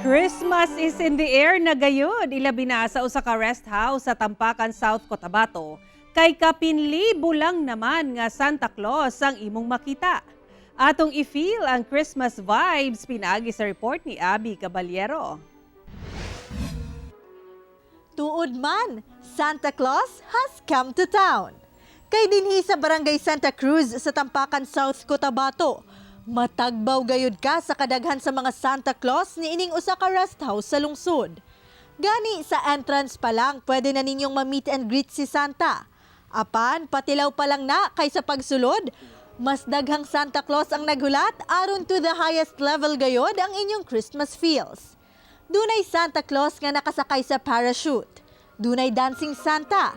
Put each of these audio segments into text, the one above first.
Christmas is in the air na gayud, ilabi na sa usa ka rest house sa Tampakan, South Cotabato. Kay kapinlibo lang naman nga Santa Claus ang imong makita. Atong i-feel ang Christmas vibes pinaagi sa report ni Abby Caballero. Tuod man, Santa Claus has come to town. Kay dinhi sa Barangay Santa Cruz sa Tampakan, South Cotabato, matagbaw gayud ka sa kadaghan sa mga Santa Claus ni ining usa ka rest house sa lungsod. Gani sa entrance pa lang, pwede na ninyong ma-meet and greet si Santa. Apan patilaw pa lang na kay sa pagsulod, mas daghang Santa Claus ang naghulat aron to the highest level gayod ang inyong Christmas feels. Dunay Santa Claus nga nakasakay sa parachute. Dunay dancing Santa.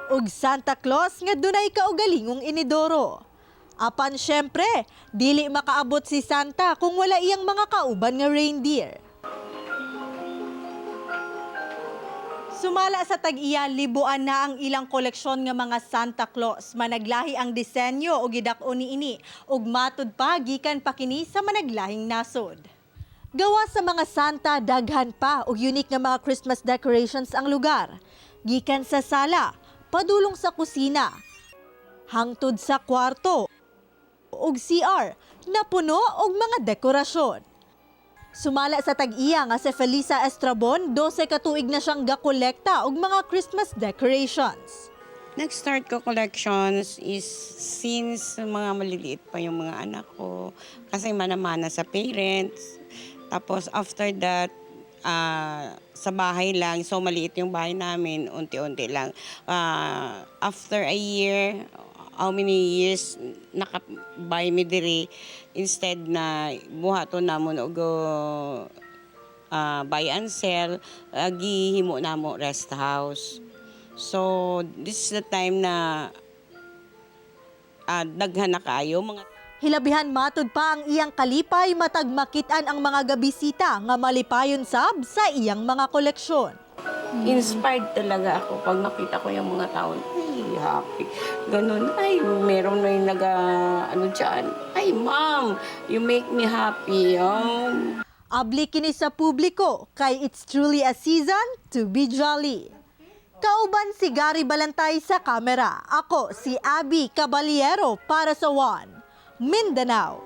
Ug Santa Claus nga dunay kaugalingong inidoro. Apan syempre, dili makaabot si Santa kung wala iyang mga kauban nga reindeer. Sumala sa tag-iya, libuan na ang ilang koleksyon nga mga Santa Claus. Managlahi ang disenyo o gidak-o niini ug matud pa gikan pa kini sa managlahing nasod. Gawa sa mga Santa, daghan pa og unique nga mga Christmas decorations ang lugar. Gikan sa sala, padulong sa kusina, hangtod sa kwarto ug CR na puno og mga dekorasyon. Sumala sa tag-iya nga si Felisa Estrabon, 12 ka tuig na siyang gakolekta og mga Christmas decorations. Nag-start ko collections is since mga maliliit pa yung mga anak ko. Kasi manamana sa parents. Tapos after that, sa bahay lang. So maliit yung bahay namin, unti-unti lang. After a year, how many years naka-buy mi diri, instead na buhaton namon og buy and sell, gihimo namo rest house. So this is the time na daghan na kaayo mga Hilabihan matud pa ang iyang kalipay matag makitaan ang mga gabisita nga malipayon sab sa iyang mga koleksyon. Inspired talaga ako pag nakita ko yung mga tao. Ay, happy. Ganun. Ay, meron na yung naga, ano dyan. "Ay, ma'am, you make me happy." Oh. Abli kini sa publiko kay it's truly a season to be jolly. Kauban si Gary Balantay sa kamera. Ako si Abby Caballero para sa One Mindanao.